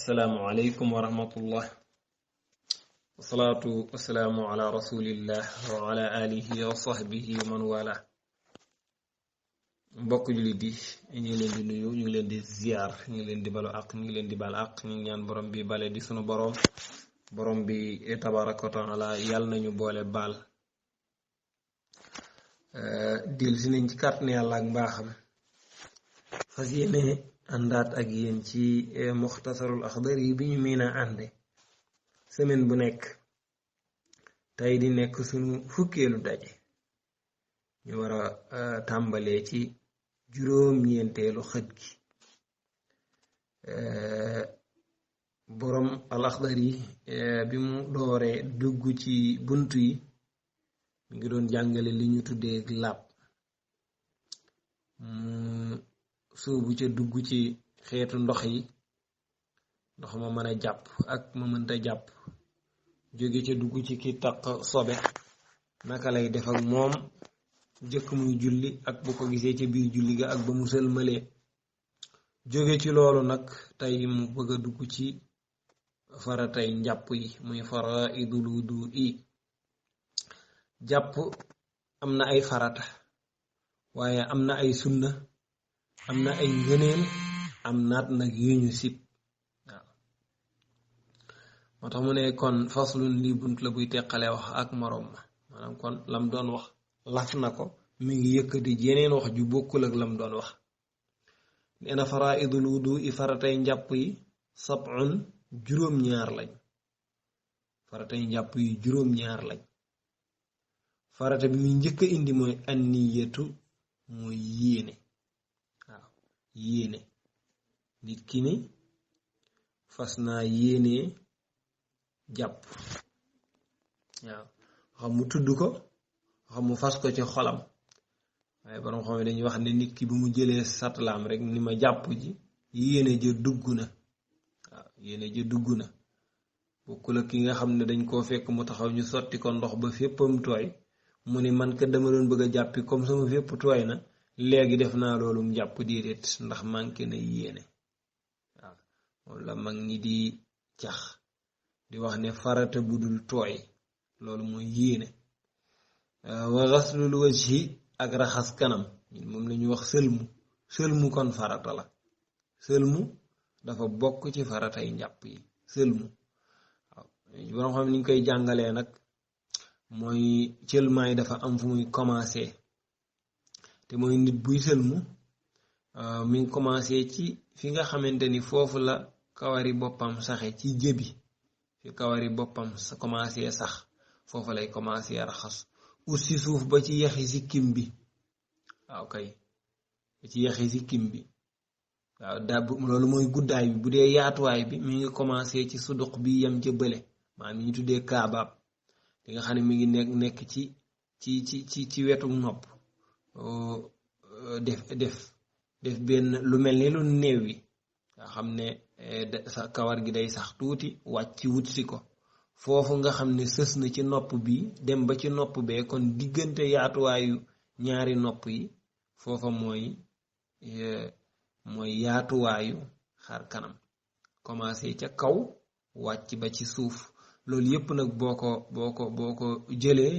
assalaamu aleykum wa rahmatullah wasalaatu wasalaamu ala rasulillah wa ala alihi wa sahbihi wa man wala mbokk jullit yi ñu ngi leen di nuyu ñu ngi leen di ziar ñu ngi leen di balu ak ñu ngi leen di bal ak ñu ngi ñaan borom bi bale di sunu borom bi tabaraka wa taala yàlla nañu boole baal dil si nañ ci kàttan yàlla ak mbaaxam fas yéene àndaat ak yéen ci muxtasarul axdari bi ñu miin a ànde semaine bu nekk tey di nekk sunu fukkeelu daje ñu war a tàmbalee ci juróom-ñeenteelu xët gi borom al axdari bi mu dooree dugg ci bunt yi mi ngi doon jàngale li ñu tuddee làpp soobu ca dugg ci xeetu ndox yi ndox ma mën a jàpp ak ma mënta jàpp jóge ca dugg ci ki taq sobe naka lay def ak moom jëkk muy julli ak bu ko gisee ca biir julli ga ak ba mu sëlmalee jóge ci loolu nag tey mu bëgg a dugg ci faratay njàpp yi muy faraidul wudu yi jàpp am na ay farata waaye am na ay sunna am na ay ngëneel am naat nag yu ñu sib waaw moo tax mu ne kon faslun lii bunt la buy teqale wax ak moroom ma maanaam kon lam doon wax laf na ko mi ngi yëkkati jeneen wax ju bokkul ak lam doon wax nee na faraidul wudu i faratay njàpp yi sab'un juróom-ñaar lañ faratay njàpp yi juróom-ñaar lañ farata bi muy njëkk a indi mooy anniyatu mooy yéene waaw yéene nit ki ni fas naa yéene jàpp waaw xam mu tudd ko xam mu fas ko ci xolam waaye borom xam ne dañuy wax ne nit ki bu mu jëlee satlaam rek ni ma jàpp ji yéene ja dugg na waaw yéene ja dugg na bokkul ak ki nga xam ne dañ koo fekk mu taxaw ñu sotti ko ndox ba féppam tooy mu ni man ka dama doon bëgg a jàppi comme sama fépp tooy na léegi def naa loolu mu jàpp déedéet ndax manqué na yéene waaw moom la mag ñi di cax di wax ne farata bu dul tooy loolu mooy yéene wa ghaslul wajhi ak raxas kanam moom la ñuy wax sëlmu kon farata la sëlmu dafa bokk ci faratay njàpp yi sëlmu waaw borom xam ne ni ñu koy jàngalee nag mooy cëlmaay dafa am fu muy commencé te mooy nit buy sëlmu mi ngi commencé ci fi nga xamante ni foofu la kawari boppam saxe ci jëbi fi kawari boppam sa commencé sax foofu lay commencé raxas aussi suuf ba ci yaxi sikkim bi waaw kay ba ci yaxi sikkim bi waaw loolu mooy guddaay bi bu dee yaatuwaay bi mi ngi commencé ci suduq bi yam ca bële maanaam mi ñu tuddee kaabaab li nga xam ne mi ngi nekk ci wetu nopp def benn lu mel ni lu néew yi nga xam ne sa kawar gi day sax tuuti wàcc wut si ko foofu nga xam ne sës na ci nopp bi dem ba ci nopp bee kon diggante yaatuwaayu ñaari nopp yi foofa mooy yaatuwaayu xar kanam commencé ca kaw wàcc ba ci suuf loolu yépp nag boo ko jëlee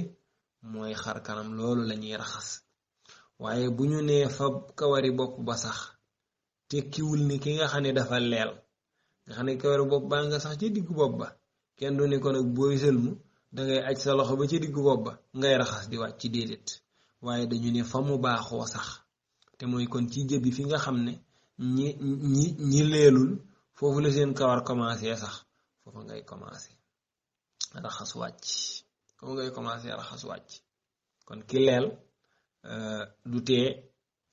mooy xar kanam loolu lañuy raxas waaye bu ñu nee fa kawari bopp ba sax tekkiwul ni ki nga xam ne dafa leel nga xam ne kawari bopp baa nga sax ci diggu bopp ba kenn du ne ko nag booy sëlmu dangay aj sa loxo ba ci diggu bopp ba ngay raxas di wàcc ci déedéet waaye dañu ne fa mu baaxoo sax te mooy kon ci jëbi fi nga xam ne ñi leelul foofu la seen kawar commencé sax foofa ngay commencé raxas wàcc kon ki leel du tee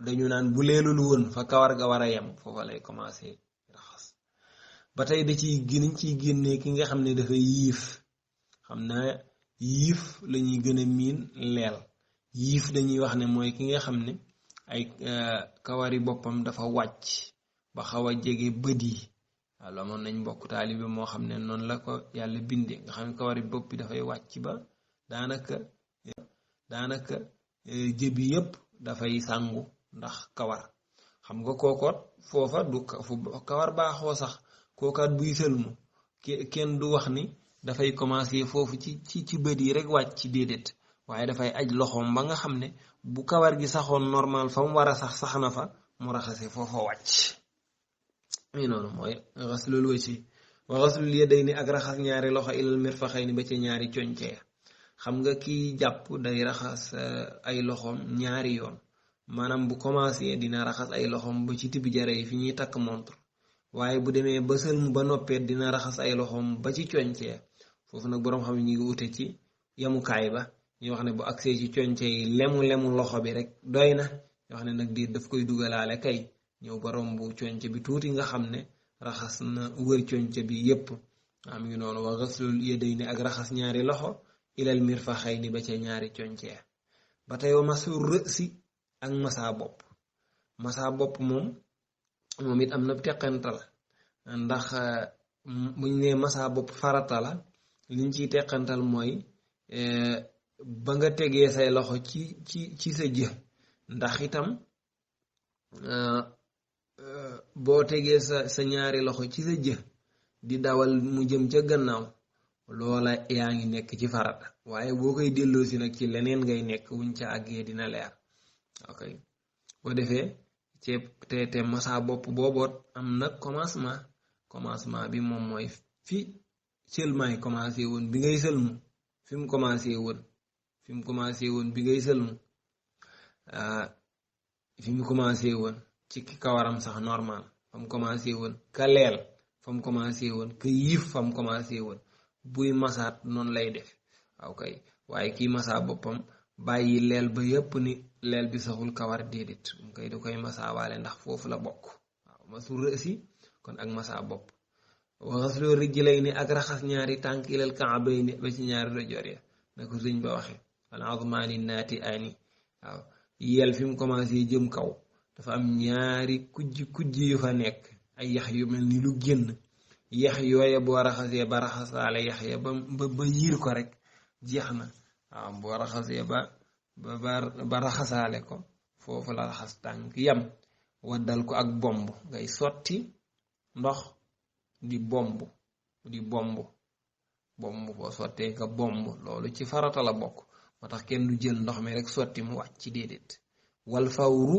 dañu naan bu leelul woon fa kawar ga war a yem foofa lay commencé raxas ba tey da ciy génnee ki nga xam ne dafa yiif xam naa yiif lañuy gën a miin leel yiif dañuy wax ne mooy ki nga xam ne ay kawari boppam dafa wàcc ba xaw a jege bët yi waaw la moon nañ mbokk taalibe moo xam ne noonu la ko yàlla binde nga xam ne kawari bopp bi dafay wàcc ba daanaka jëbi yépp dafay sàngu ndax kawar xam nga kookoot foofa du fu kawar baaxoo sax kookaat buy sëlmu kenn du wax ni dafay commencer foofu ci bët yi rek wàcc ci déedéet waaye dafay aj loxoom ba nga xam ne bu kawar gi saxoon normal fa mu war a sax na fa mu raxase foofa wàcc mi noonu mooy xaslul wajhi wa xaslul yadayni ak raxas ñaari loxo ilal mirfaqayni ba ci ñaari coñcee xam nga kiy jàpp day raxas ay loxoom ñaari yoon maanaam bu commencé dina raxas ay loxoom ba ci tibi jare yi fi ñuy takk montre waaye bu demee ba sëlmu ba noppeet dina raxas ay loxoom ba ci coñcee foofu nag boroom xam ne ñu ngi wute ci yemukaay ba ñu wax ne bu agsee ci coñcee yi lemu loxo bi rek doy na ñu wax ne nag diir daf koy dugalaale kay ñëw ba romb coñce bi tuuti nga xam ne raxas na wër coñce bi yépp am ngi noonu wa ghaslul yadayni ak raxas ñaari loxo ilal mirfaqayni ba ca ñaari coñcee ba tey wa masu rësi ak masa bopp moom it am na teqantal ndax buñ ne masa bopp farata la liñ ciy teqantal mooy ba nga tegee say loxo ci sa jë ndax itam boo tegee sa ñaari loxo ci sa jë di dawal mu jëm ca gannaaw loola yaa ngi nekk ci farata waaye boo koy delloosi nag ci leneen ngay nekk wuñ ca àggee dina leer ok boo defee te masa bopp booboot am nag commencement bi moom mooy fi sëlmaay commencé woon bi ngay sëlmu fi mu commencé woon bi ngay sëlmu fi mu commencé woon ci ki kawaram sax normal fa mu commencé woon ka leel fa mu commencé woon ka yiif fa mu commencé woon buy masaat noonu lay def waaw kay waaye kii masa boppam bàyyi leel ba yépp ni leel bi saxul kawar déedéet mu koy da koy masa waale ndax foofu la bokk waaw masu rësi kon ak masa bopp wa ghaslu rijlayni ak raxas ñaari tànk ilal ka'bayni ba ci ñaari dojoor ya na ko sëñ ba waxe wal azmaani naati ani waaw yel fi mu commencé jëm kaw dafa am ñaari kujji yu fa nekk ay yax yu mel ni lu génn yax yooye boo raxasee ba raxasaale yax ya ba yiir ko rek jeex na waaw boo raxasee ba raxasaale ko foofu la raxas tànk yam waddal ko ak bomb ngay sotti ndox di bomb boo sottee ka bomb loolu ci farata la bokk moo tax kenn du jël ndox mi rek sotti mu wàcc ci déedéet wal fawru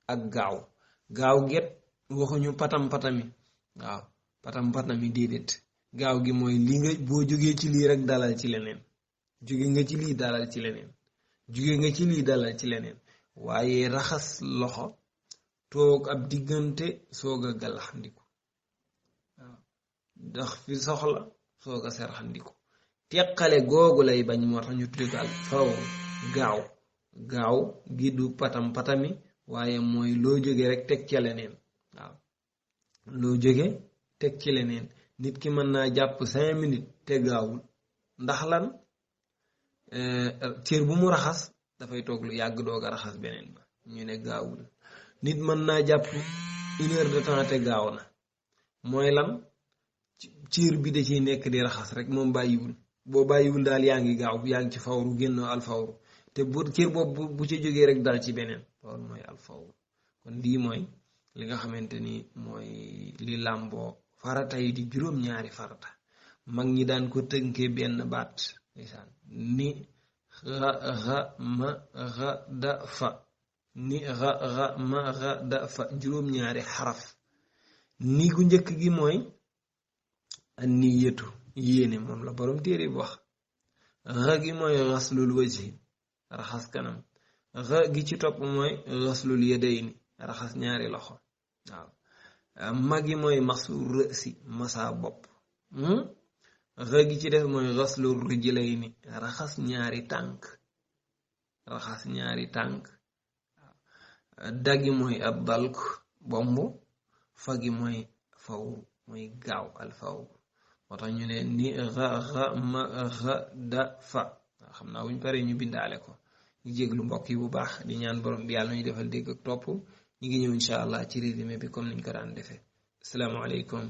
ak gaaw get waxuñu patam-patami waaw patam-patami déedéet gaaw gi mooy li nga boo jógee ci lii rek dalal ci leneen jóge nga ci lii dalal ci leneen waaye raxas loxo toog ab diggante soog a galaxndiku waaw ndax fi soxla soog a seraxndiku teqale googu lay bañ moo tax ñu tudde ko al fawru gaaw gi du patam-patami waaye mooy loo jóge rek teg ci leneen waaw loo jóge teg ci leneen nit ki mën naa jàpp 5 minutes te gaawul ndax lan cër bu mu raxas dafay toog lu yàgg doog a raxas beneen ba ñu ne gaawul nit mën naa jàpp 1 heure de temps te gaaw na mooy lan cër bi da ciy nekk di raxas rek moom bàyyiwul boo bàyyiwul daal yaa ngi gaaw yaa ngi ci fawru génnoo alfawru te bu cër boobu bu ci jógee rek dal ci beneen loolu mooy alfawru kon lii mooy li nga xamante ni mooy li làmboo farata yi di juróom-ñaari farata mag ñi daan ko tënkee benn baat ndeysaan ni da fa juróom-ñaari xaraf ni gu njëkk gi mooy an niyatu yéene moom la borom téere bi wax xa gi mooy xaslul wajhi raxas kanam xa gi ci topp mooy xaslul yadayni raxas ñaari loxo waaw magi mooy masu rësi masa bopp xa gi ci def mooy xaslul rijlayni raxas ñaari tànk dagi mooy ab dalk bomb fagi mooy fawru mooy gaaw al fawru moo tax ñu ne ni da fa xam naa buñ paree ñu bindaale ko ñu jéglu mbokk yi bu baax di ñaan borom bi yàlla ñu defal dégg ak topp ñi ngi ñëw incha allah ci résumé bi comme niñ ko daan defee asalaamaaleykum